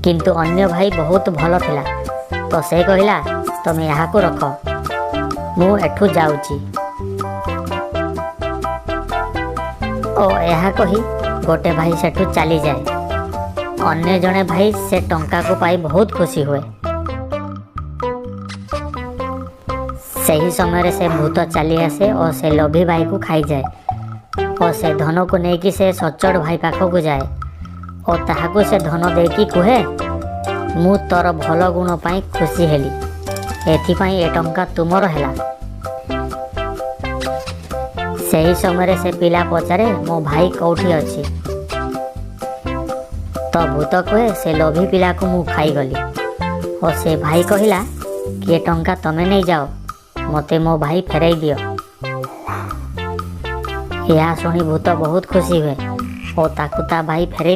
କିନ୍ତୁ ଅନ୍ୟ ଭାଇ ବହୁତ ଭଲ ଥିଲା, ତ ସେ କହିଲା, ତମେ ଏହାକୁ ରଖ, ମୁଁ ଏଠୁ ଯାଉଛି। ଓ ଏହା କହି ଗୋଟେ ଭାଇ ସେଠୁ ଚାଲିଯାଏ। ଅନ୍ୟ ଜଣେ ଭାଇ ସେ ଟଙ୍କାକୁ ପାଇ ବହୁତ ଖୁସି ହୁଏ। ସେହି ସମୟରେ ସେ ଭୂତ ଚାଲି ଆସେ ଓ ସେ ଲୋଭୀ ଭାଇକୁ ଖାଇଯାଏ ଓ ସେ ଧନକୁ ନେଇକି ସେ ସଚ୍ଚୋଟ ଭାଇ ପାଖକୁ ଯାଏ ଓ ତାହାକୁ ସେ ଧନ ଦେଇକି କୁହେ, ମୁଁ ତୋର ଭଲ ଗୁଣ ପାଇଁ ଖୁସି ହେଲି, ଏଥିପାଇଁ ଏ ଟଙ୍କା ତୁମର ହେଲା। ସେହି ସମୟରେ ସେ ପିଲା ପଚାରେ, ମୋ ଭାଇ କୋଉଠି ଅଛି? ତ ଭୂତ କୁହେ, ସେ ଲୋଭୀ ପିଲାକୁ ମୁଁ ଖାଇଗଲି। ଓ ସେ ଭାଇ କହିଲା କି ଏ ଟଙ୍କା ତମେ ନେଇଯାଅ, ମୋତେ ମୋ ଭାଇ ଫେରାଇ ଦିଅ। ଏହା ଶୁଣି ଭୂତ ବହୁତ ଖୁସି ହୁଏ ଓ ତାକୁ ତା ଭାଇ ଫେରାଇ